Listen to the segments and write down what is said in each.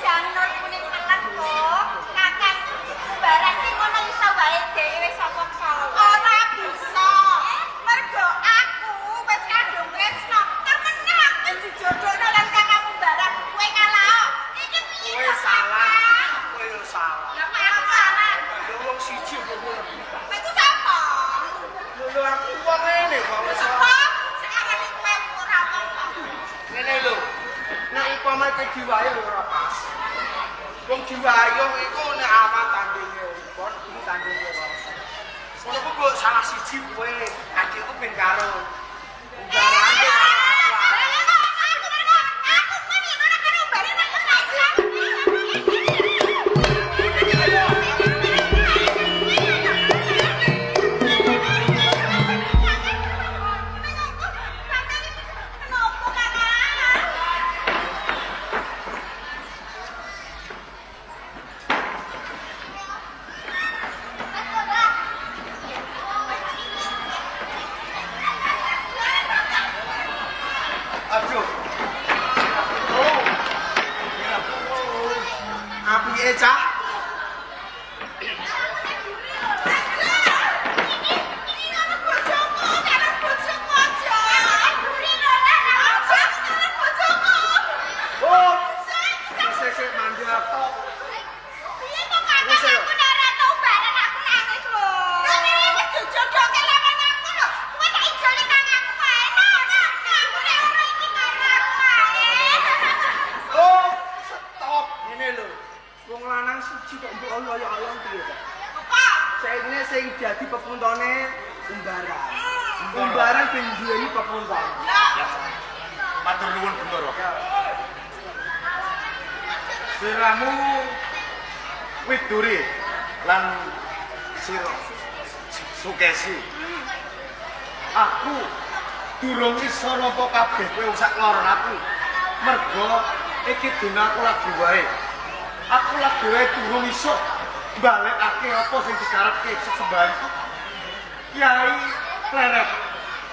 janur kuning telan kok. Kakang Umbaran ki ngono iso wae dhewe sapa salah. Ora bisa. Mergo aku wis kadung tresno. Temenan aku wis dijodhokno lan Kakang Umbaran. Kowe kalah. Iki piye Kowe salah. Kowe yo salah. Lah kok aku salah? Lho wong siji kok kowe lebih. Kowe ku sapa? Lho aku wong ngene kok wis. Sapa? Sing arane kowe ora wong kok. Ngene lho. Nek upama iki diwayuh ora pas. Wong diwayuh iku nek awak tandinge kon iki tandinge rasa. Ngono ku kok salah siji kowe, adikku ben karo Umbaran ben karo aku. Aku meni ora karo Umbaran aku ora iso. Aduh. Oh. Apike cah? Oh. Sesek mandi aku. Oh, stop. Ngene lho. Wong lanang siji kok mbok oyo-oyo piye ta? Saiki sing dadi pepuntone Umbaran. Umbaran ben duweni pepunton. Matur nuwun Bendoro. Siramu Widuri lan sira Sukesi. Aku durung iso nampa kabeh kowe sak loron aku. Mergo iki dina aku lagi wae. Aku lagi wae durung iso balekake apa sing dikarepke sesembahanku. Kyai Pleret.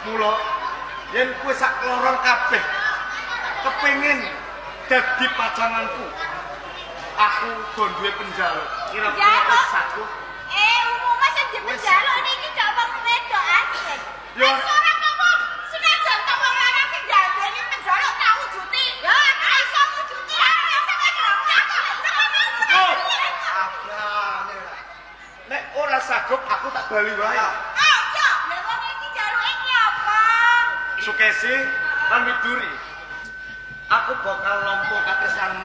Mula yen kowe sak loron kabeh kepengin dadi pacanganku, aku do duwe penjaluk. Kira-kira wis satu. Umume sing dipenjaluk niki gak wong wedok asli. Yo. Wis ora apa-apa. Senajan to wong lanang sing jandeni penjaluk tak wujuti. Ya, aku iso wujuti. Aku iso Oh. Abrane ra. Nek ora sanggup aku tak bali wae. Aja. Lah wong iki jaluke ki apa? Sukesi lan Widuri. Aku bakal nampa katresnan